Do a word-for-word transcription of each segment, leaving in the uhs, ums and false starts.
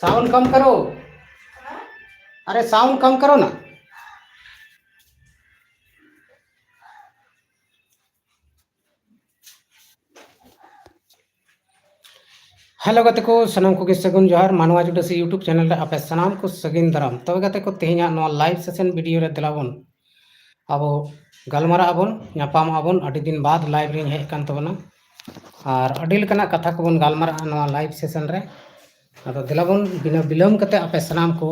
Sound कम करो। अरे, sound कम करो ना। हेलो ᱜᱟᱛᱮ ᱠᱚ, ᱥᱟᱱᱟᱢ ᱠᱚᱜᱮ ᱥᱟᱹᱜᱩᱱ ᱡᱚᱦᱟᱨ᱾ ᱢᱟᱱᱣᱟ ᱡᱩᱰᱟᱹᱥᱤ YouTube ᱪᱮᱱᱮᱞ ᱨᱮ ᱟᱯᱮ ᱥᱟᱱᱟᱢ ᱠᱚ ᱥᱟᱹᱜᱩᱱ ᱫᱟᱨᱟᱢ᱾ ᱛᱚᱵᱮ ᱜᱟᱛᱮ ᱠᱚ, ᱛᱮᱦᱮᱧᱟᱜ ᱱᱚᱣᱟ ᱞᱟᱭᱤᱵᱷ ᱥᱮᱥᱚᱱ ᱵᱷᱤᱰᱤᱭᱳ ᱨᱮ ᱫᱮᱞᱟ ᱵᱚᱱ ᱟᱵᱚ ᱜᱟᱞᱢᱟᱨᱟᱜ ᱟᱵᱚᱱ, ᱧᱟᱯᱟᱢᱚᱜ ᱟᱵᱚᱱ᱾ ᱟᱹᱰᱤ ᱫᱤᱱ ᱵᱟᱫ ᱞᱟᱭᱤᱵᱷ ᱨᱤᱧ ᱦᱮᱡ ᱟᱠᱟᱱ ᱛᱟᱵᱚᱱᱟ ᱟᱨ ᱟᱹᱰᱤ ᱞᱮᱠᱟᱱᱟᱜ ᱠᱟᱛᱷᱟ ᱠᱚᱵᱚᱱ ᱜᱟᱞᱢᱟᱨᱟᱜᱼᱟ ᱱᱚᱣᱟ ᱞᱟᱭᱤᱵᱷ ᱥᱮᱥᱚᱱ ᱨᱮ᱾ ᱟᱫᱚ ᱫᱮᱞᱟ ᱵᱚᱱ ᱵᱤᱱᱟᱹ ᱵᱤᱞᱚᱢ ᱠᱟᱛᱮ ᱟᱯᱮ ᱥᱟᱱᱟᱢ ᱠᱚ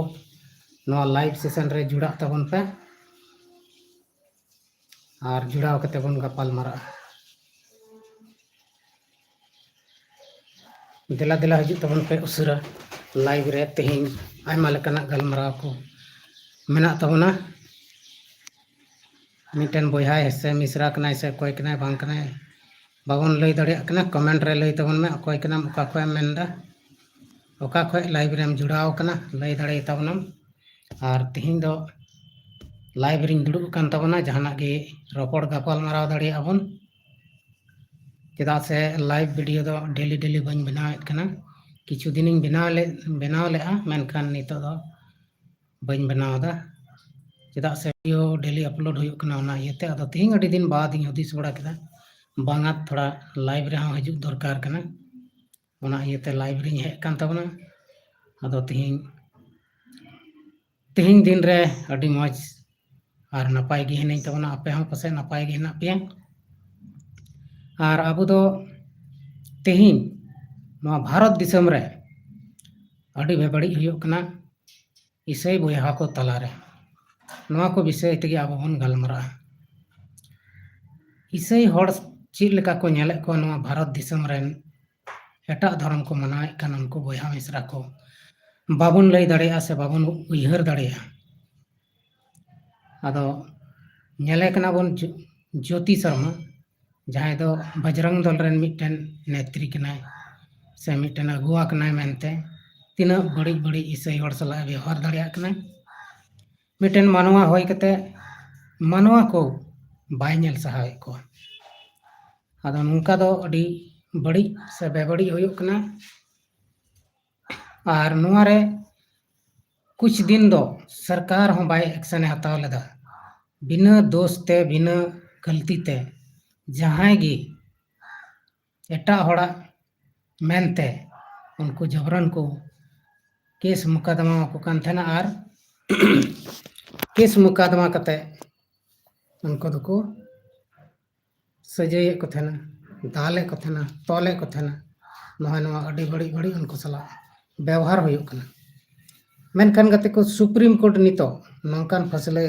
ᱱᱚᱣᱟ ᱞᱟᱭᱤᱵᱷ ᱥᱮᱥᱚᱱ ᱨᱮ ᱡᱩᱲᱟᱜ ᱛᱟᱵᱚᱱ ᱯᱮ ᱟᱨ ᱡᱩᱲᱟᱣ ᱠᱟᱛᱮ ᱵᱚᱱ ᱜᱟᱯᱟᱞ ᱢᱟᱨᱟᱜᱼᱟ᱾ ᱫᱮᱞᱟ ᱫᱮᱞᱟ ᱦᱤᱡᱩᱜ ᱛᱟᱵᱚᱱ ᱯᱮ ᱩᱥᱟᱹᱨᱟ ᱞᱟᱭᱤᱵᱷ ᱨᱮ᱾ ᱛᱮᱦᱮᱧ ᱟᱭᱢᱟ ᱞᱮᱠᱟᱱᱟᱜ ᱜᱟᱞᱢᱟᱨᱟᱣ ᱠᱚ ᱢᱮᱱᱟᱜ ᱛᱟᱵᱚᱱᱟ᱾ ᱢᱤᱫᱴᱮᱱ ᱵᱚᱭᱦᱟᱭ ᱥᱮ ᱢᱤᱥᱨᱟ ᱠᱟᱱᱟᱭ ᱥᱮ ᱚᱠᱚᱭ ᱠᱟᱱᱟᱭ ᱵᱟᱝ ᱠᱟᱱᱟᱭ, ᱵᱟᱵᱚᱱ ᱞᱟᱹᱭ ᱫᱟᱲᱮᱭᱟᱜ ᱠᱟᱱᱟ᱾ ᱠᱚᱢᱮᱱᱴ ᱨᱮ ᱞᱟᱹᱭ ᱛᱟᱵᱚᱱ ᱢᱮ ᱚᱠᱚᱭ ᱠᱟᱱᱟᱢ, ᱚᱠᱟ ᱠᱷᱚᱱ ᱮᱢ ᱢᱮᱱᱫᱟ, ᱚᱠᱟ ᱠᱷᱚᱱ ᱞᱟᱭᱤᱵᱷ ᱨᱮᱢ ᱡᱩᱲᱟᱣ ᱟᱠᱟᱱᱟ, ᱞᱟᱹᱭ ᱫᱟᱲᱮᱭᱟᱛᱟᱵᱚᱱᱟᱢ᱾ ᱟᱨ ᱛᱮᱦᱮᱧ ᱫᱚ ᱞᱟᱭᱤᱵᱷ ᱨᱤᱧ ᱫᱩᱲᱩᱵ ᱟᱠᱟᱱ ᱛᱟᱵᱚᱱᱟ, ᱡᱟᱦᱟᱱᱟᱜ ᱜᱮ ᱨᱚᱯᱚᱲ ᱜᱟᱯᱟᱞ ᱢᱟᱨᱟᱣ ᱫᱟᱲᱮᱭᱟᱜᱼᱟ ᱵᱚᱱ᱾ ᱪᱮᱫᱟᱜ ᱥᱮ ᱞᱟᱭᱤᱵᱷ ᱵᱷᱤᱰᱤᱭᱳ ᱫᱚ ᱰᱮᱞᱤ ᱰᱮᱞᱤ ᱵᱟᱹᱧ ᱵᱮᱱᱟᱣᱮᱫ ᱠᱟᱱᱟ᱾ ᱠᱤᱪᱷᱩ ᱫᱤᱱᱤᱧ ᱵᱮᱱᱟᱣ ᱞᱮᱫ, ᱵᱮᱱᱟᱣ ᱞᱮᱫᱼᱟ, ᱢᱮᱱᱠᱷᱟᱱ ᱱᱤᱛᱚᱜ ᱫᱚ ᱵᱟᱹᱧ ᱵᱮᱱᱟᱣ ᱮᱫᱟ᱾ ᱪᱮᱫᱟᱜ ᱥᱮ ᱵᱷᱤᱰᱤᱭᱳ ᱰᱮᱞᱤ ᱟᱯᱞᱳᱰ ᱦᱩᱭᱩᱜ ᱠᱟᱱᱟ, ᱚᱱᱟ ᱤᱭᱟᱹᱛᱮ᱾ ᱟᱫᱚ ᱛᱮᱦᱮᱧ ᱟᱹᱰᱤ ᱫᱤᱱ ᱵᱟᱫ ᱤᱧ ᱦᱩᱫᱤᱥ ᱵᱟᱲᱟ ᱠᱮᱫᱟ, ᱵᱟᱝᱟ, ᱛᱷᱚᱲᱟ ᱞᱟᱭᱤᱵᱷ ᱨᱮᱦᱚᱸ ᱦᱤᱡᱩᱜ ᱫᱚᱨᱠᱟᱨ ᱠᱟᱱᱟ᱾ ᱚᱱᱟ ᱤᱭᱟᱹᱛᱮ ᱞᱟᱭᱤᱵᱷ ᱨᱤᱧ ᱦᱮᱡ ᱟᱠᱟᱱ ᱛᱟᱵᱚᱱᱟ᱾ ᱟᱫᱚ ᱛᱮᱦᱮᱧ, ᱛᱮᱦᱮᱧ ᱫᱤᱱ ᱨᱮ ᱟᱹᱰᱤ ᱢᱚᱡᱽ ᱟᱨ ᱱᱟᱯᱟᱭ ᱜᱮ ᱦᱤᱱᱟᱹᱧ ᱛᱟᱵᱚᱱᱟ, ᱟᱯᱮ ᱦᱚᱸ ᱯᱟᱥᱮᱡ ᱱᱟᱯᱟᱭ ᱜᱮ ᱦᱮᱱᱟᱜ ᱯᱮᱭᱟ᱾ ᱟᱨ ᱟᱵᱚ ᱫᱚ ᱛᱮᱦᱮᱧ ᱱᱚᱣᱟ ᱵᱷᱟᱨᱚᱛ ᱫᱤᱥᱚᱢ ᱨᱮ ᱟᱹᱰᱤ ᱵᱮᱵᱟᱹᱲᱤᱡ ᱦᱩᱭᱩᱜ ᱠᱟᱱᱟ ᱤᱥᱟᱹᱭ ᱵᱚᱭᱦᱟ ᱠᱚ ᱛᱟᱞᱟᱨᱮ᱾ ᱱᱚᱣᱟ ᱠᱚ ᱵᱤᱥᱚᱭ ᱛᱮᱜᱮ ᱟᱵᱚ ᱵᱚᱱ ᱜᱟᱞᱢᱟᱨᱟᱜᱼᱟ᱾ ᱤᱥᱟᱹᱭ ᱦᱚᱲ ᱪᱮᱫ ᱞᱮᱠᱟ ᱠᱚ ᱧᱮᱞᱮᱫ ᱠᱚᱣᱟ ᱱᱚᱣᱟ ᱵᱷᱟᱨᱚᱛ ᱫᱤᱥᱚᱢ ᱨᱮᱱ ᱮᱴᱟᱜ ᱫᱷᱚᱨᱚᱢ ᱠᱚ ᱢᱟᱱᱟᱣᱮᱫ ᱠᱟᱱ ᱩᱱᱠᱩ ᱵᱚᱭᱦᱟ ᱢᱤᱥᱨᱟ ᱠᱚ, ᱵᱟᱵᱚᱱ ᱞᱟᱹᱭ ᱫᱟᱲᱮᱭᱟᱜᱼᱟ ᱥᱮ ᱵᱟᱵᱚᱱ ᱩᱭᱦᱟᱹᱨ ᱫᱟᱲᱮᱭᱟᱜᱼᱟ᱾ ᱟᱫᱚ ᱧᱮᱞᱮ ᱠᱟᱱᱟ ᱵᱚᱱ ᱡᱳ-, ᱡᱳᱛᱤ ᱥᱚᱨᱢᱟ, ᱡᱟᱦᱟᱸᱭ ᱫᱚ ᱵᱟᱡᱽᱨᱚᱝ ᱫᱚᱞ ᱨᱮᱱ ᱢᱤᱫᱴᱮᱱ ᱱᱮᱛᱨᱤ ᱠᱟᱱᱟᱭ ᱥᱮ ᱢᱤᱫᱴᱮᱱ ᱟᱹᱜᱩᱣᱟ ᱠᱟᱱᱟᱭ ᱢᱮᱱᱛᱮ, ᱛᱤᱱᱟᱹᱜ ᱵᱟᱹᱲᱤᱡ ᱵᱟᱹᱲᱤᱡ ᱤᱥᱟᱹᱭ ᱦᱚᱲ ᱥᱟᱞᱟᱜ ᱮ ᱵᱮᱣᱦᱟᱨ ᱫᱟᱲᱮᱭᱟᱜ ᱠᱟᱱᱟ᱾ ᱢᱤᱫᱴᱮᱱ ᱢᱟᱱᱣᱟ ᱦᱩᱭ ᱠᱟᱛᱮ ᱢᱟᱱᱣᱟ ᱠᱚ ᱵᱟᱭ ᱧᱮᱞ ᱥᱟᱦᱟᱣᱮᱫ ᱠᱚᱣᱟ᱾ ᱟᱫᱚ ᱱᱚᱝᱠᱟ ᱫᱚ ᱟᱹᱰᱤ ᱵᱟᱹᱲᱤᱡ ᱥᱮ ᱵᱮᱵᱟᱹᱲᱤᱡ ᱦᱩᱭᱩᱜ ᱠᱟᱱᱟ᱾ ᱟᱨ ᱱᱚᱣᱟ ᱨᱮ ᱠᱩᱪ ᱫᱤᱱ ᱫᱚ ᱥᱚᱨᱠᱟᱨ ᱦᱚᱸ ᱵᱟᱭ ᱮᱠᱥᱮᱱ ᱮ ᱦᱟᱛᱟᱣ ᱞᱮᱫᱟ᱾ ᱵᱤᱱᱟᱹ ᱫᱳᱥ ᱛᱮ, ᱵᱤᱱᱟᱹ ᱜᱟᱹᱞᱛᱤ ᱛᱮ ᱡᱟᱦᱟᱸᱭ ᱜᱮ ᱮᱴᱟᱜ ᱦᱚᱲᱟᱜ ᱢᱮᱱᱛᱮ ᱩᱱᱠᱩ ᱡᱚᱵᱨᱟᱱ ᱠᱚ ᱠᱮᱥ ᱢᱩᱠᱟᱫᱢᱟ ᱟᱠᱚ ᱠᱟᱱ ᱛᱟᱦᱮᱱᱟ ᱟᱨ ᱠᱮᱥ ᱢᱩᱠᱟᱫᱢᱟ ᱠᱟᱛᱮ ᱩᱱᱠᱩ ᱫᱚᱠᱚ ᱥᱟᱹᱡᱟᱹᱭᱮᱫ ᱠᱚ ᱛᱟᱦᱮᱱᱟ, ᱫᱟᱞᱮᱫ ᱠᱚ ᱛᱟᱦᱮᱱᱟ, ᱛᱚᱞᱮᱫ ᱠᱚ ᱛᱟᱦᱮᱱᱟ᱾ ᱱᱚᱜᱼᱚᱭ ᱱᱚᱣᱟ ᱟᱹᱰᱤ ᱵᱟᱹᱲᱤᱡ ᱵᱟᱹᱲᱤᱡ ᱩᱱᱠᱩ ᱥᱟᱞᱟᱜ ᱵᱮᱣᱦᱟᱨ ᱦᱩᱭᱩᱜ ᱠᱟᱱᱟ᱾ ᱢᱮᱱᱠᱷᱟᱱ ᱜᱟᱛᱮ ᱠᱚ, ᱥᱩᱯᱨᱤᱢ ᱠᱳᱨᱴ ᱱᱤᱛᱚᱜ ᱱᱚᱝᱠᱟᱱ ᱯᱷᱟᱥᱞᱟᱭ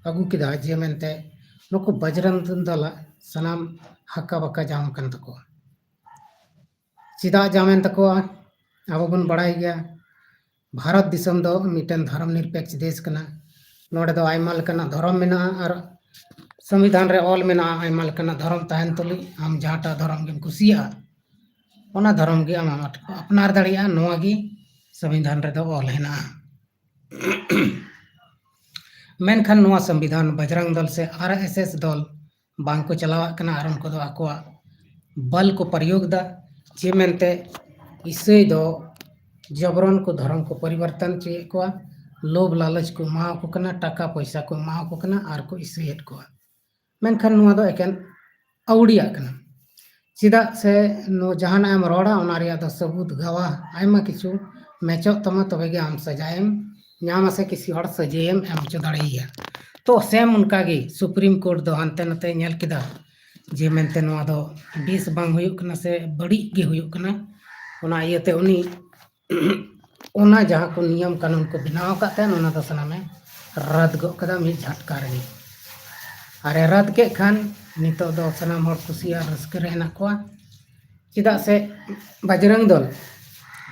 ᱟᱹᱜᱩ ᱠᱮᱫᱟ ᱡᱮ ᱢᱮᱱᱛᱮ ᱱᱩᱠᱩ ᱵᱟᱡᱽᱨᱚᱝ ᱫᱚᱞᱟᱜ ᱥᱟᱱᱟᱢ ᱦᱟᱠᱟ ᱵᱟᱠᱟ ᱡᱟᱢ ᱟᱠᱟᱱ ᱛᱟᱠᱚᱣᱟ᱾ ᱪᱮᱫᱟᱜ ᱡᱟᱢᱮᱱ ᱛᱟᱠᱚᱣᱟ? ᱟᱵᱚ ᱵᱚᱱ ᱵᱟᱲᱟᱭ ᱜᱮᱭᱟ, ᱵᱷᱟᱨᱚᱛ ᱫᱤᱥᱚᱢ ᱫᱚ ᱢᱤᱫᱴᱮᱱ ᱫᱷᱚᱨᱚᱢ ᱱᱤᱨᱯᱮᱠᱥ ᱫᱮᱥ ᱠᱟᱱᱟ᱾ ᱱᱚᱰᱮ ᱫᱚ ᱟᱭᱢᱟ ᱞᱮᱠᱟᱱᱟᱜ ᱫᱷᱚᱨᱚᱢ ᱢᱮᱱᱟᱜᱼᱟ ᱟᱨ ᱥᱚᱝᱵᱤᱫᱷᱟᱱ ᱨᱮ ᱚᱞ ᱢᱮᱱᱟᱜᱼᱟ, ᱟᱭᱢᱟ ᱞᱮᱠᱟᱱᱟᱜ ᱫᱷᱚᱨᱚᱢ ᱛᱟᱦᱮᱱ ᱛᱩᱞᱩᱡ ᱟᱢ ᱡᱟᱦᱟᱸᱴᱟᱜ ᱫᱷᱚᱨᱚᱢ ᱜᱮᱢ ᱠᱩᱥᱤᱭᱟᱜᱼᱟ, ᱚᱱᱟ ᱫᱷᱚᱨᱚᱢ ᱜᱮ ᱟᱢ ᱟᱯᱱᱟᱨ ᱫᱟᱲᱮᱭᱟᱜᱼᱟ᱾ ᱱᱚᱣᱟ ᱜᱮ ᱥᱚᱝᱵᱤᱫᱷᱟᱱ ᱨᱮᱫᱚ ᱚᱞ ᱦᱮᱱᱟᱜᱼᱟ᱾ ᱢᱮᱱᱠᱷᱟᱱ ᱱᱚᱣᱟ ᱥᱚᱝᱵᱤᱫᱷᱟᱱ ᱵᱟᱡᱽᱨᱟᱝ ᱫᱚᱞ ᱥᱮ ᱟᱨ ᱮᱥ ᱮᱥ ᱫᱚᱞ ᱵᱟᱝ ᱠᱚ ᱪᱟᱞᱟᱣᱟᱜ ᱠᱟᱱᱟ ᱟᱨ ᱩᱱᱠᱩ ᱫᱚ ᱟᱠᱚᱣᱟᱜ ᱵᱚᱞ ᱠᱚ ᱯᱨᱚᱭᱳᱜᱽ ᱮᱫᱟ᱾ ᱡᱮ ᱢᱮᱱᱛᱮ ᱤᱥᱟᱹᱭ ᱫᱚ ᱡᱚᱵᱨᱚᱱ ᱠᱚ ᱫᱷᱚᱨᱚᱢ ᱠᱚ ᱯᱚᱨᱤᱵᱚᱨᱛᱚᱱ ᱦᱚᱪᱚᱭᱮᱫ ᱠᱚᱣᱟ, ᱞᱳᱵᱷ ᱞᱟᱞᱚᱪ ᱠᱚ ᱮᱢᱟ ᱠᱚ ᱠᱟᱱᱟ, ᱴᱟᱠᱟ ᱯᱚᱭᱥᱟ ᱠᱚ ᱮᱢᱟ ᱠᱚ ᱠᱟᱱᱟ ᱟᱨ ᱠᱚ ᱤᱥᱟᱹᱭᱮᱫ ᱠᱚᱣᱟ᱾ ᱢᱮᱱᱠᱷᱟᱱ ᱱᱚᱣᱟ ᱫᱚ ᱮᱠᱮᱱ ᱟᱹᱣᱲᱤᱭᱟᱜ ᱠᱟᱱᱟ᱾ ᱪᱮᱫᱟᱜ ᱥᱮ ᱱᱚᱣᱟ ᱡᱟᱦᱟᱱᱟᱜ ᱮᱢ ᱨᱚᱲᱟ, ᱚᱱᱟ ᱨᱮᱭᱟᱜ ᱫᱚ ᱥᱟᱹᱵᱩᱛ, ᱜᱟᱣᱟ, ᱟᱭᱢᱟ ᱠᱤᱪᱷᱩ ᱢᱮᱪᱚᱜ ᱛᱟᱢᱟ, ᱛᱚᱵᱮ ᱜᱮ ᱟᱢ ᱥᱟᱡᱟᱭᱮᱢ ᱧᱟᱢᱟ ᱥᱮ ᱠᱤᱥᱤ ᱦᱚᱲ ᱥᱟᱹᱡᱟᱹᱭᱮᱢ ᱮᱢ ᱦᱚᱪᱚ ᱫᱟᱲᱮᱭᱟᱭᱟ᱾ ᱛᱚ ᱥᱮᱢ ᱚᱱᱠᱟ ᱜᱮ ᱥᱩᱯᱨᱤᱢ ᱠᱳᱨᱴ ᱫᱚ ᱦᱟᱱᱛᱮ ᱱᱟᱛᱮ ᱧᱮᱞ ᱠᱮᱫᱟ ᱡᱮ ᱢᱮᱱᱛᱮ ᱱᱚᱣᱟ ᱫᱚ ᱵᱮᱥ ᱵᱟᱝ ᱦᱩᱭᱩᱜ ᱠᱟᱱᱟ ᱥᱮ ᱵᱟᱹᱲᱤᱡ ᱜᱮ ᱦᱩᱭᱩᱜ ᱠᱟᱱᱟ᱾ ᱚᱱᱟ ᱤᱭᱟᱹᱛᱮ ᱩᱱᱤ ᱚᱱᱟ ᱡᱟᱦᱟᱸ ᱠᱚ ᱱᱤᱭᱚᱢ ᱠᱟᱹᱱᱩᱱ ᱠᱚ ᱵᱮᱱᱟᱣ ᱟᱠᱟᱫ ᱛᱟᱦᱮᱸᱱ, ᱚᱱᱟ ᱫᱚ ᱥᱟᱱᱟᱢᱮ ᱨᱟᱫ ᱜᱚᱫ ᱠᱟᱫᱟ ᱢᱤᱫ ᱡᱷᱟᱴᱠᱟ ᱨᱮᱜᱮ᱾ ᱟᱨᱮ ᱨᱟᱫ ᱠᱮᱫ ᱠᱷᱟᱱ ᱱᱤᱛᱚᱜ ᱫᱚ ᱥᱟᱱᱟᱢ ᱦᱚᱲ ᱠᱩᱥᱤ ᱟᱨ ᱨᱟᱹᱥᱠᱟᱹ ᱨᱮ ᱦᱮᱱᱟᱜ ᱠᱚᱣᱟ᱾ ᱪᱮᱫᱟᱜ ᱥᱮ ᱵᱟᱡᱽᱨᱟᱝ ᱫᱚᱞ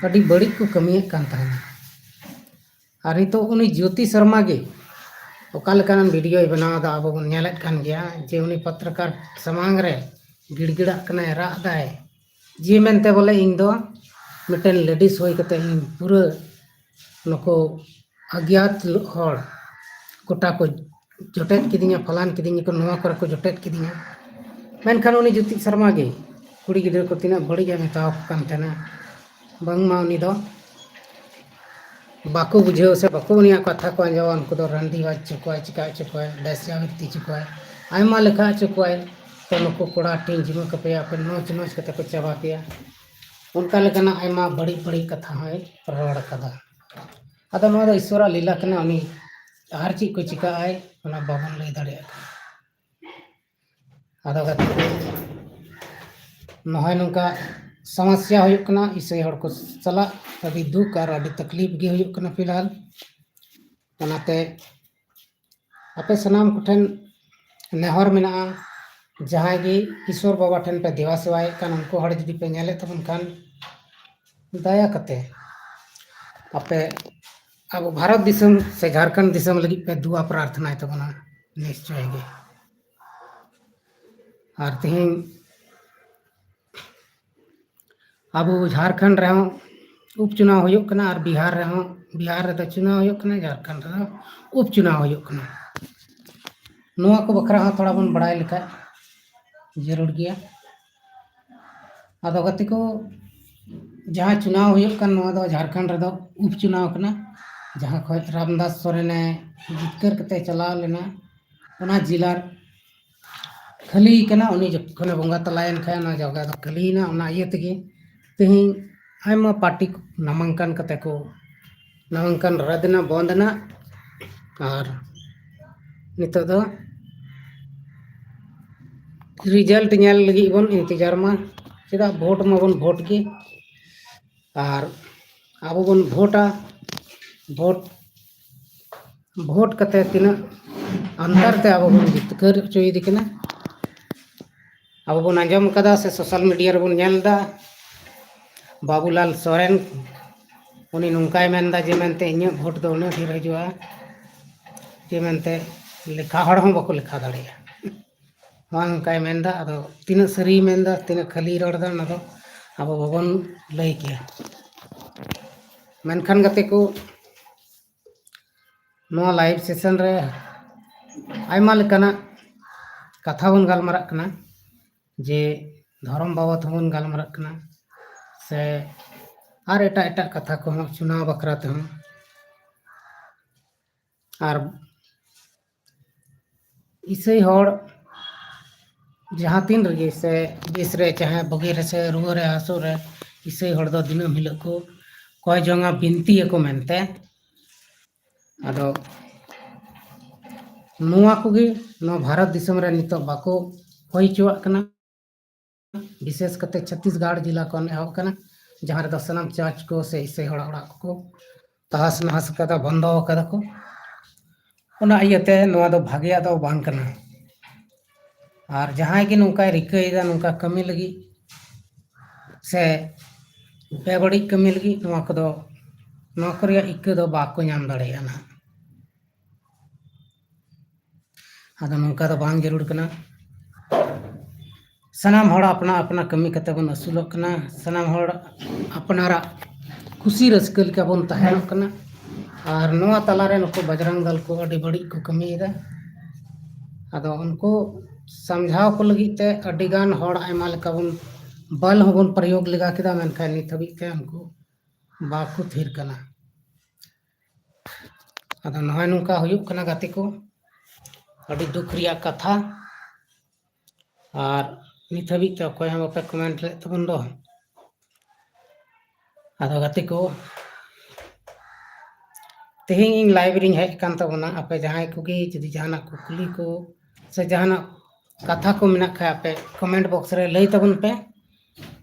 ᱟᱹᱰᱤ ᱵᱟᱹᱲᱤᱡ ᱠᱚ ᱠᱟᱹᱢᱤᱭᱮᱫ ᱠᱟᱱ ᱛᱟᱦᱮᱱᱟ᱾ ᱟᱨ ᱱᱤᱛᱚᱜ ᱩᱱᱤ ᱡᱳᱛᱤ ᱥᱚᱨᱢᱟ ᱜᱮ ᱚᱠᱟ ᱞᱮᱠᱟᱱ ᱵᱷᱤᱰᱤᱭᱳᱭ ᱵᱮᱱᱟᱣ ᱮᱫᱟ, ᱟᱵᱚ ᱵᱚᱱ ᱧᱮᱞᱮᱫ ᱠᱟᱱ ᱜᱮᱭᱟ ᱡᱮ ᱩᱱᱤ ᱯᱚᱛᱨᱚᱠᱟᱨ ᱥᱟᱢᱟᱝ ᱨᱮ ᱜᱤᱲᱜᱤᱲᱟᱜ ᱠᱟᱱᱟᱭ, ᱨᱟᱜ ᱫᱟᱭ, ᱡᱮ ᱢᱮᱱᱛᱮ ᱵᱚᱞᱮ ᱤᱧ ᱫᱚ ᱢᱤᱫᱴᱮᱱ ᱞᱮᱰᱤᱥ ᱦᱩᱭ ᱠᱟᱛᱮ ᱤᱧ ᱯᱩᱨᱟᱹ ᱱᱩᱠᱩ ᱚᱜᱽᱭᱟᱛ ᱦᱚᱲ ᱜᱚᱴᱟ ᱠᱚ ᱡᱚᱴᱮᱫ ᱠᱤᱫᱤᱧᱟ, ᱯᱷᱟᱞᱟᱱ ᱠᱤᱫᱤᱧᱟ ᱠᱚ, ᱱᱚᱣᱟ ᱠᱚᱨᱮ ᱠᱚ ᱡᱚᱴᱮᱫ ᱠᱤᱫᱤᱧᱟ᱾ ᱢᱮᱱᱠᱷᱟᱱ ᱩᱱᱤ ᱡᱳᱛᱤ ᱥᱚᱨᱢᱟ ᱜᱮ ᱠᱩᱲᱤ ᱜᱤᱫᱽᱨᱟᱹ ᱠᱚ ᱛᱤᱱᱟᱹᱜ ᱵᱟᱹᱲᱤᱡ ᱮ ᱢᱮᱛᱟᱣ ᱠᱚ ᱠᱟᱱ ᱛᱟᱦᱮᱱᱟ, ᱵᱟᱝᱢᱟ ᱩᱱᱤ ᱫᱚ ᱵᱟᱠᱚ ᱵᱩᱡᱷᱟᱹᱣ ᱥᱮ ᱵᱟᱠᱚ ᱩᱱᱤᱭᱟᱜ ᱠᱟᱛᱷᱟ ᱠᱚ ᱟᱸᱡᱚᱢᱟ, ᱩᱱᱠᱩ ᱫᱚ ᱨᱟᱺᱰᱤ ᱦᱚᱪᱚ ᱠᱚᱣᱟᱭ, ᱪᱤᱠᱟ ᱦᱚᱪᱚ ᱠᱚᱣᱟᱭ, ᱵᱮᱥᱭᱟᱵᱨᱤᱛᱤ ᱦᱚᱪᱚ ᱠᱚᱣᱟᱭ, ᱟᱭᱢᱟ ᱞᱮᱠᱟ ᱦᱚᱪᱚ ᱠᱚᱣᱟᱭ᱾ ᱛᱚ ᱱᱩᱠᱩ ᱠᱚᱲᱟ ᱴᱷᱮᱱ ᱡᱤᱢᱟᱹ ᱠᱟᱯᱮᱭᱟ ᱯᱮ, ᱱᱚᱪ ᱱᱚᱪ ᱠᱟᱛᱮ ᱠᱚ ᱪᱟᱵᱟ ᱯᱮᱭᱟ᱾ ᱚᱱᱠᱟ ᱞᱮᱠᱟᱱᱟᱜ ᱟᱭᱢᱟ ᱵᱟᱹᱲᱤᱡ ᱵᱟᱹᱲᱤᱡ ᱠᱟᱛᱷᱟ ᱦᱚᱸᱭ ᱨᱚᱲ ᱟᱠᱟᱫᱟ᱾ ᱟᱫᱚ ᱱᱚᱣᱟ ᱫᱚ ᱤᱥᱣᱚᱨᱟᱜ ᱞᱤᱞᱟ ᱠᱟᱱᱟ, ᱩᱱᱤ ᱟᱨ ᱪᱮᱫ ᱠᱚ ᱪᱤᱠᱟᱹᱜ ᱟᱭ ᱚᱱᱟ ᱵᱟᱵᱚᱱ ᱞᱟᱹᱭ ᱫᱟᱲᱮᱭᱟᱜ ᱠᱟᱱᱟ᱾ ᱟᱫᱚ ᱠᱟᱛᱮ ᱱᱚᱜᱼᱚᱭ ᱱᱚᱝᱠᱟ ᱥᱚᱢᱚᱥᱥᱟ ᱦᱩᱭᱩᱜ ᱠᱟᱱᱟ ᱤᱥᱟᱹᱭ ᱦᱚᱲ ᱠᱚ ᱥᱟᱞᱟᱜ, ᱟᱹᱰᱤ ᱫᱩᱠ ᱟᱨ ᱟᱹᱰᱤ ᱛᱟᱠᱞᱤᱯ ᱜᱮ ᱦᱩᱭᱩᱜ ᱠᱟᱱᱟ ᱯᱷᱤᱞᱦᱟᱞ᱾ ᱚᱱᱟᱛᱮ ᱟᱯᱮ ᱥᱟᱱᱟᱢ ᱠᱚᱴᱷᱮᱱ ᱱᱮᱦᱚᱨ ᱢᱮᱱᱟᱜᱼᱟ, ᱡᱟᱦᱟᱸᱭ ᱜᱮ ᱤᱥᱣᱚᱨ ᱵᱟᱵᱟ ᱴᱷᱮᱱ ᱯᱮ ᱫᱮᱵᱟ ᱥᱮᱵᱟᱭᱮᱫ ᱠᱟᱱ, ᱩᱱᱠᱩ ᱦᱚᱲ ᱡᱩᱫᱤ ᱯᱮ ᱧᱮᱞᱮᱫ ᱛᱟᱵᱚᱱ ᱠᱷᱟᱱ, ᱫᱟᱭᱟ ᱠᱟᱛᱮ ᱟᱯᱮ ᱟᱵᱚ ᱵᱷᱟᱨᱚᱛ ᱫᱤᱥᱚᱢ ᱥᱮ ᱡᱷᱟᱲᱠᱷᱚᱸᱰ ᱫᱤᱥᱚᱢ ᱞᱟᱹᱜᱤᱫ ᱯᱮ ᱫᱩᱣᱟ ᱯᱨᱟᱨᱛᱷᱱᱟᱭ ᱛᱟᱵᱚᱱᱟ ᱱᱤᱥᱪᱚᱭ ᱜᱮ᱾ ᱟᱨ ᱛᱮᱦᱮᱧ ᱟᱵᱚ ᱡᱷᱟᱲᱠᱷᱚᱸᱰ ᱨᱮᱦᱚᱸ ᱩᱯᱪᱩᱱᱟᱣ ᱦᱩᱭᱩᱜ ᱠᱟᱱᱟ ᱟᱨ ᱵᱤᱦᱟᱨ ᱨᱮᱦᱚᱸ, ᱵᱤᱦᱟᱨ ᱨᱮᱫᱚ ᱪᱩᱱᱟᱣ ᱦᱩᱭᱩᱜ ᱠᱟᱱᱟ, ᱡᱷᱟᱲᱠᱷᱚᱸᱰ ᱨᱮᱫᱚ ᱩᱯᱪᱩᱱᱟᱣ ᱦᱩᱭᱩᱜ ᱠᱟᱱᱟ᱾ ᱱᱚᱣᱟ ᱠᱚ ᱵᱟᱠᱷᱨᱟ ᱦᱚᱸ ᱛᱷᱚᱲᱟ ᱵᱚᱱ ᱵᱟᱲᱟᱭ ᱞᱮᱠᱷᱟᱡ ᱡᱟᱹᱨᱩᱲ ᱜᱮᱭᱟ᱾ ᱟᱫᱚ ᱜᱟᱛᱮ ᱠᱚ, ᱡᱟᱦᱟᱸ ᱪᱩᱱᱟᱣ ᱦᱩᱭᱩᱜ ᱠᱟᱱ, ᱱᱚᱣᱟ ᱫᱚ ᱡᱷᱟᱲᱠᱷᱚᱸᱰ ᱨᱮᱫᱚ ᱩᱯᱪᱩᱱᱟᱣ ᱠᱟᱱᱟ, ᱡᱟᱦᱟᱸ ᱠᱷᱚᱱ ᱨᱟᱢᱫᱟᱥ ᱥᱚᱨᱮᱱᱮ ᱡᱤᱛᱠᱟᱹᱨ ᱠᱟᱛᱮ ᱪᱟᱞᱟᱣ ᱞᱮᱱᱟ ᱚᱱᱟ ᱡᱮᱞᱟ ᱠᱷᱟᱹᱞᱤ ᱠᱟᱱᱟ᱾ ᱩᱱᱤ ᱡᱚᱠᱷᱚᱱᱮ ᱵᱚᱸᱜᱟ ᱛᱟᱞᱟᱭᱮᱱ ᱠᱷᱟᱱ ᱚᱱᱟ ᱡᱟᱭᱜᱟ ᱫᱚ ᱠᱷᱟᱹᱞᱤᱭᱮᱱᱟ᱾ ᱚᱱᱟ ᱤᱭᱟᱹ ᱛᱮᱜᱮ ᱛᱮᱦᱮᱧ ᱟᱭᱢᱟ ᱯᱟᱨᱴᱤ ᱱᱟᱢᱟᱝᱠᱟᱱ ᱠᱟᱛᱮ ᱠᱚ, ᱱᱟᱢᱟᱝᱠᱟᱱ ᱨᱟᱫ ᱮᱱᱟ, ᱵᱚᱱᱫ ᱮᱱᱟ᱾ ᱟᱨ ᱱᱤᱛᱚᱜ ᱫᱚ ᱨᱤᱡᱟᱞᱴ ᱧᱮᱞ ᱞᱟᱹᱜᱤᱫ ᱵᱚᱱ ᱤᱱᱛᱮᱡᱟᱨ ᱢᱟ᱾ ᱪᱮᱫᱟᱜ, ᱵᱷᱳᱴ ᱢᱟᱵᱚᱱ ᱵᱷᱳᱴ ᱜᱮ᱾ ᱟᱨ ᱟᱵᱚ ᱵᱚᱱ ᱵᱷᱳᱴᱟ, ᱵᱷᱳᱴ ᱵᱷᱳᱴ ᱠᱟᱛᱮ ᱛᱤᱱᱟᱹᱜ ᱟᱱᱛᱟᱨ ᱛᱮ ᱟᱵᱚ ᱵᱚᱱ ᱡᱤᱛᱠᱟᱹᱨ ᱦᱚᱪᱚᱭᱮᱫᱮ ᱠᱟᱱᱟ᱾ ᱟᱵᱚ ᱵᱚᱱ ᱟᱸᱡᱚᱢ ᱠᱟᱫᱟ ᱥᱮ ᱥᱳᱥᱟᱞ ᱢᱤᱰᱤᱭᱟ ᱨᱮᱵᱚᱱ ᱧᱮᱞ ᱮᱫᱟ, ᱵᱟᱵᱩᱞᱟᱞ ᱥᱚᱨᱮᱱ ᱩᱱᱤ ᱱᱚᱝᱠᱟᱭ ᱢᱮᱱᱫᱟ ᱡᱮ ᱢᱮᱱᱛᱮ ᱤᱧᱟᱹᱜ ᱵᱷᱳᱴ ᱫᱚ ᱩᱱᱟᱹᱜ ᱰᱷᱮᱨ ᱦᱤᱡᱩᱜᱼᱟ ᱡᱮ ᱢᱮᱱᱛᱮ ᱞᱮᱠᱷᱟ ᱦᱚᱲ ᱦᱚᱸ ᱵᱟᱠᱚ ᱞᱮᱠᱷᱟ ᱫᱟᱲᱮᱭᱟᱜᱼᱟ᱾ ᱱᱚᱣᱟ ᱱᱚᱝᱠᱟᱭ ᱢᱮᱱᱫᱟ᱾ ᱟᱫᱚ ᱛᱤᱱᱟᱹᱜ ᱥᱟᱹᱨᱤᱭ ᱢᱮᱱᱫᱟ, ᱛᱤᱱᱟᱹᱜ ᱠᱷᱟᱹᱞᱤᱭ ᱨᱚᱲ ᱮᱫᱟ, ᱚᱱᱟ ᱫᱚ ᱟᱵᱚ ᱵᱟᱵᱚᱱ ᱞᱟᱹᱭ ᱠᱮᱭᱟ᱾ ᱢᱮᱱᱠᱷᱟᱱ ᱜᱟᱛᱮ ᱠᱚ, ᱱᱚᱣᱟ ᱞᱟᱭᱤᱵᱷ ᱥᱮᱥᱚᱱ ᱨᱮ ᱟᱭᱢᱟ ᱞᱮᱠᱟᱱᱟᱜ ᱠᱟᱛᱷᱟ ᱵᱚᱱ ᱜᱟᱞᱢᱟᱨᱟᱜ ᱠᱟᱱᱟ, ᱡᱮ ᱫᱷᱚᱨᱚᱢ ᱵᱟᱵᱚᱫ ᱦᱚᱸᱵᱚᱱ ᱜᱟᱞᱢᱟᱨᱟᱜ ᱠᱟᱱᱟ, ᱥᱮ ᱟᱨ ᱮᱴᱟᱜ ᱮᱴᱟᱜ ᱠᱟᱛᱷᱟ ᱠᱚᱦᱚᱸ ᱪᱩᱱᱟᱣ ᱵᱟᱠᱷᱨᱟ ᱛᱮᱦᱚᱸ᱾ ᱟᱨ ᱤᱥᱟᱹᱭ ᱦᱚᱲ ᱡᱟᱦᱟᱸ ᱛᱤᱱ ᱨᱮᱜᱮ ᱥᱮ ᱵᱮᱥ ᱨᱮ, ᱪᱟᱦᱮ ᱵᱩᱜᱤ ᱨᱮ ᱥᱮ ᱨᱩᱣᱟᱹ ᱨᱮ ᱦᱟᱹᱥᱩ ᱨᱮ, ᱤᱥᱟᱹᱭ ᱦᱚᱲ ᱫᱚ ᱫᱤᱱᱟᱹᱢ ᱦᱤᱞᱳᱜ ᱠᱚ ᱠᱚᱭ ᱡᱚᱝᱟ, ᱵᱤᱱᱛᱤᱭᱟᱠᱚ ᱢᱮᱱᱛᱮ᱾ ᱟᱫᱚ ᱱᱚᱣᱟ ᱠᱚᱜᱮ ᱱᱚᱣᱟ ᱵᱷᱟᱨᱚᱛ ᱫᱤᱥᱚᱢ ᱨᱮ ᱱᱤᱛᱚᱜ ᱵᱟᱠᱚ ᱦᱩᱭ ᱦᱚᱪᱚᱣᱟᱜ ᱠᱟᱱᱟ᱾ ᱵᱤᱥᱮᱥ ᱠᱟᱛᱮ ᱪᱷᱚᱛᱤᱥᱜᱚᱲ ᱡᱮᱞᱟ ᱠᱷᱚᱱ ᱮᱦᱚᱵ ᱠᱟᱱᱟ, ᱡᱟᱦᱟᱸ ᱨᱮᱫᱚ ᱥᱟᱱᱟᱢ ᱪᱟᱨᱪ ᱠᱚ ᱥᱮ ᱤᱥᱟᱹᱭ ᱦᱚᱲᱟᱜ ᱚᱲᱟᱜ ᱠᱚᱠᱚ ᱛᱟᱦᱟᱥ ᱱᱟᱦᱟᱥ ᱠᱟᱫᱟ, ᱵᱚᱱᱫᱚ ᱠᱟᱫᱟ ᱠᱚ᱾ ᱚᱱᱟ ᱤᱭᱟᱹᱛᱮ ᱱᱚᱣᱟ ᱫᱚ ᱵᱷᱟᱜᱮᱭᱟᱜ ᱫᱚ ᱵᱟᱝ ᱠᱟᱱᱟ᱾ ᱟᱨ ᱡᱟᱦᱟᱸᱭ ᱜᱮ ᱱᱚᱝᱠᱟᱭ ᱨᱤᱠᱟᱹᱭᱮᱫᱟ ᱱᱚᱝᱠᱟ ᱠᱟᱹᱢᱤ ᱞᱟᱹᱜᱤᱫ ᱥᱮ ᱵᱮᱵᱟᱹᱲᱤᱡ ᱠᱟᱹᱢᱤ ᱞᱟᱹᱜᱤᱫ, ᱱᱚᱣᱟ ᱠᱚᱫᱚ, ᱱᱚᱣᱟ ᱠᱚ ᱨᱮᱭᱟᱜ ᱤᱠᱟᱹ ᱫᱚ ᱵᱟᱠᱚ ᱧᱟᱢ ᱫᱟᱲᱮᱭᱟᱜᱼᱟ ᱱᱟᱦᱟᱜ᱾ ᱟᱫᱚ ᱱᱚᱝᱠᱟ ᱫᱚ ᱵᱟᱝ ᱡᱟᱹᱨᱩᱲ ᱠᱟᱱᱟ᱾ ᱥᱟᱱᱟᱢ ᱦᱚᱲ ᱟᱯᱱᱟ ᱟᱯᱱᱟ ᱠᱟᱹᱢᱤ ᱠᱟᱛᱮ ᱵᱚᱱ ᱟᱹᱥᱩᱞᱚᱜ ᱠᱟᱱᱟ᱾ ᱥᱟᱱᱟᱢ ᱦᱚᱲ ᱟᱯᱱᱟᱨᱟᱜ ᱠᱩᱥᱤ ᱨᱟᱹᱥᱠᱟᱹ ᱞᱮᱠᱟ ᱵᱚᱱ ᱛᱟᱦᱮᱱᱚᱜ ᱠᱟᱱᱟ᱾ ᱟᱨ ᱱᱚᱣᱟ ᱛᱟᱞᱟᱨᱮ ᱱᱩᱠᱩ ᱵᱟᱡᱽᱨᱟᱝ ᱫᱚᱞ ᱠᱚ ᱟᱹᱰᱤ ᱵᱟᱹᱲᱤᱡ ᱠᱚ ᱠᱟᱹᱢᱤᱭᱮᱫᱟ᱾ ᱟᱫᱚ ᱩᱱᱠᱩ ᱥᱟᱢᱡᱷᱟᱣ ᱠᱚ ᱞᱟᱹᱜᱤᱫ ᱛᱮ ᱟᱹᱰᱤ ᱜᱟᱱ ᱦᱚᱲ ᱟᱭᱢᱟ ᱞᱮᱠᱟ ᱵᱚᱱ ᱵᱟᱞ ᱦᱚᱸᱵᱚᱱ ᱯᱨᱚᱭᱳᱜᱽ ᱞᱮᱜᱟ ᱠᱮᱫᱟ, ᱢᱮᱱᱠᱷᱟᱱ ᱱᱤᱛ ᱦᱟᱹᱵᱤᱡ ᱛᱮ ᱩᱱᱠᱩ ᱵᱟᱠᱚ ᱛᱷᱤᱨ ᱠᱟᱱᱟ᱾ ᱟᱫᱚ ᱱᱚᱜᱼᱚᱭ ᱱᱚᱝᱠᱟ ᱦᱩᱭᱩᱜ ᱠᱟᱱᱟ ᱜᱟᱛᱮ ᱠᱚ, ᱟᱹᱰᱤ ᱫᱩᱠ ᱨᱮᱭᱟᱜ ᱠᱟᱛᱷᱟ᱾ ᱟᱨ ᱱᱤᱛ ᱦᱟᱹᱵᱤᱡ ᱛᱮ ᱚᱠᱚᱭ ᱦᱚᱸ ᱵᱟᱯᱮ ᱠᱚᱢᱮᱱᱴ ᱞᱮᱫ ᱛᱟᱵᱚᱱ ᱫᱚ᱾ ᱟᱫᱚ ᱜᱟᱛᱮ ᱠᱚ, ᱛᱮᱦᱮᱧ ᱤᱧ ᱞᱟᱭᱤᱵᱷ ᱨᱤᱧ ᱦᱮᱡ ᱟᱠᱟᱱ ᱛᱟᱵᱚᱱᱟ᱾ ᱟᱯᱮ ᱡᱟᱦᱟᱸᱭ ᱠᱚᱜᱮ ᱡᱩᱫᱤ ᱡᱟᱦᱟᱱᱟᱜ ᱠᱩᱠᱞᱤ ᱠᱚ ᱥᱮ ᱡᱟᱦᱟᱱᱟᱜ ᱠᱟᱛᱷᱟ ᱠᱚ ᱢᱮᱱᱟᱜ ᱠᱷᱟᱡ, ᱟᱯᱮ ᱠᱚᱢᱮᱱᱴ ᱵᱚᱠᱥ ᱨᱮ ᱞᱟᱹᱭ ᱛᱟᱵᱚᱱ ᱯᱮ᱾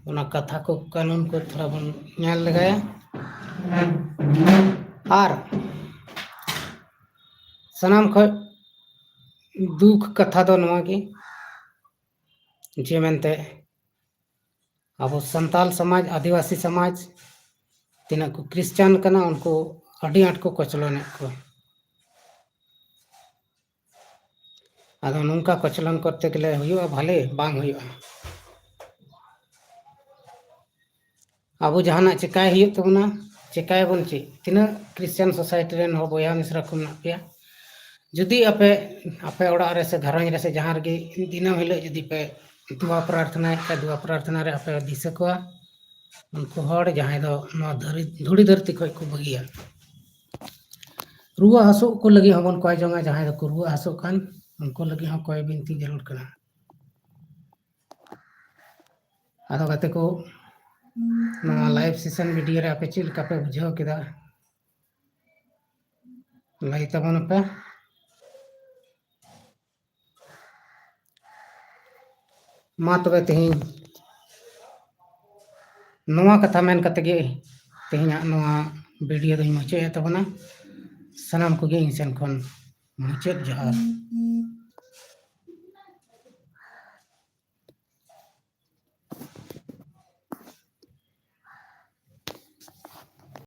ᱚᱱᱟ ᱠᱟᱛᱷᱟ ᱠᱚ, ᱠᱟᱹᱱᱩᱱ ᱠᱚ ᱛᱷᱚᱲᱟ ᱵᱚᱱ ᱧᱮᱞ ᱞᱮᱜᱟᱭᱟ᱾ ᱟᱨ ᱥᱟᱱᱟᱢ ᱠᱷᱚᱱ ᱫᱩᱠ ᱠᱟᱛᱷᱟ ᱫᱚ ᱱᱚᱣᱟ ᱜᱮ ᱡᱮ ᱢᱮᱱᱛᱮ ᱟᱵᱚ ᱥᱟᱱᱛᱟᱞ ᱥᱚᱢᱟᱡᱽ, ᱟᱹᱫᱤᱵᱟᱹᱥᱤ ᱥᱚᱢᱟᱡᱽ, ᱛᱤᱱᱟᱹᱜ ᱠᱚ ᱠᱷᱨᱤᱥᱪᱟᱱ ᱠᱟᱱᱟ, ᱩᱱᱠᱩ ᱟᱹᱰᱤ ᱟᱸᱴ ᱠᱚ ᱠᱚᱪᱞᱚᱱᱮᱫ ᱠᱚᱣᱟ᱾ ᱟᱫᱚ ᱱᱚᱝᱠᱟ ᱠᱚᱪᱞᱚᱱ ᱠᱚᱨᱛᱮ ᱜᱮᱞᱮ ᱦᱩᱭᱩᱜᱼᱟ ᱵᱷᱟᱞᱮ? ᱵᱟᱝ ᱦᱩᱭᱩᱜᱼᱟ᱾ ᱟᱵᱚ ᱡᱟᱦᱟᱱᱟᱜ ᱪᱮᱠᱟᱭ ᱦᱩᱭᱩᱜ ᱛᱟᱵᱚᱱᱟ, ᱪᱮᱠᱟᱭᱟᱵᱚᱱ ᱪᱮᱫ? ᱛᱤᱱᱟᱹᱜ ᱠᱷᱨᱤᱥᱪᱟᱱ ᱥᱳᱥᱟᱭᱴᱤ ᱨᱮᱱ ᱦᱚᱲ ᱵᱚᱭᱦᱟ ᱢᱤᱥᱨᱟ ᱠᱚ ᱢᱮᱱᱟᱜ ᱯᱮᱭᱟ, ᱡᱩᱫᱤ ᱟᱯᱮ, ᱟᱯᱮ ᱚᱲᱟᱜ ᱨᱮ ᱥᱮ ᱜᱷᱟᱨᱚᱸᱡᱽ ᱨᱮ ᱥᱮ ᱡᱟᱦᱟᱸ ᱨᱮᱜᱮ ᱫᱤᱱᱟᱹᱢ ᱦᱤᱞᱳᱜ ᱡᱩᱫᱤ ᱯᱮ ᱫᱩᱣᱟ ᱯᱨᱟᱨᱛᱷᱱᱟᱭᱮᱫ ᱠᱷᱟᱡ, ᱫᱩᱣᱟ ᱯᱨᱟᱨᱛᱷᱱᱟ ᱨᱮ ᱟᱯᱮ ᱫᱤᱥᱟᱹ ᱠᱚᱣᱟ ᱩᱱᱠᱩ ᱦᱚᱲ ᱡᱟᱦᱟᱸᱭ ᱫᱚ ᱱᱚᱣᱟ ᱫᱷᱟᱹᱨᱤ-, ᱫᱷᱩᱲᱤ ᱫᱷᱟᱹᱨᱛᱤ ᱠᱷᱚᱡ ᱠᱚ ᱵᱟᱹᱜᱤᱭᱟ᱾ ᱨᱩᱣᱟᱹ ᱦᱟᱹᱥᱩᱜ ᱠᱚ ᱞᱟᱹᱜᱤᱫ ᱦᱚᱸᱵᱚᱱ ᱠᱚᱭ ᱡᱚᱝᱟ᱾ ᱡᱟᱦᱟᱸᱭ ᱫᱚᱠᱚ ᱨᱩᱣᱟᱹ ᱦᱟᱹᱥᱩᱜ ᱠᱷᱟᱱ, ᱩᱱᱠᱩ ᱞᱟᱹᱜᱤᱫ ᱦᱚᱸ ᱠᱚᱭ ᱵᱤᱱᱛᱤ ᱡᱟᱹᱨᱩᱲ ᱠᱟᱱᱟ᱾ ᱟᱫᱚ ᱜᱟᱛᱮ ᱠᱚ, ᱱᱚᱣᱟ live session video ᱨᱮ ᱟᱯᱮ ᱪᱮᱫ ᱞᱮᱠᱟ ᱯᱮ ᱵᱩᱡᱷᱟᱹᱣ ᱠᱮᱫᱟ, ᱞᱟᱹᱭ ᱛᱟᱵᱚᱱ ᱯᱮ᱾ ᱢᱟ ᱛᱚᱵᱮ ᱛᱮᱦᱮᱧ ᱱᱚᱣᱟ ᱠᱟᱛᱷᱟ ᱢᱮᱱ ᱠᱟᱛᱮ ᱜᱮ ᱛᱮᱦᱮᱧᱟᱜ ᱱᱚᱣᱟ video ᱫᱚᱧ ᱢᱩᱪᱟᱹᱫ ᱮᱫ ᱛᱟᱵᱚᱱᱟ᱾ ᱥᱟᱱᱟᱢ ᱠᱚᱜᱮ ᱤᱧ ᱥᱮᱱ ᱠᱷᱚᱱ ᱢᱩᱪᱟᱹᱫ ᱡᱚᱦᱟᱨ᱾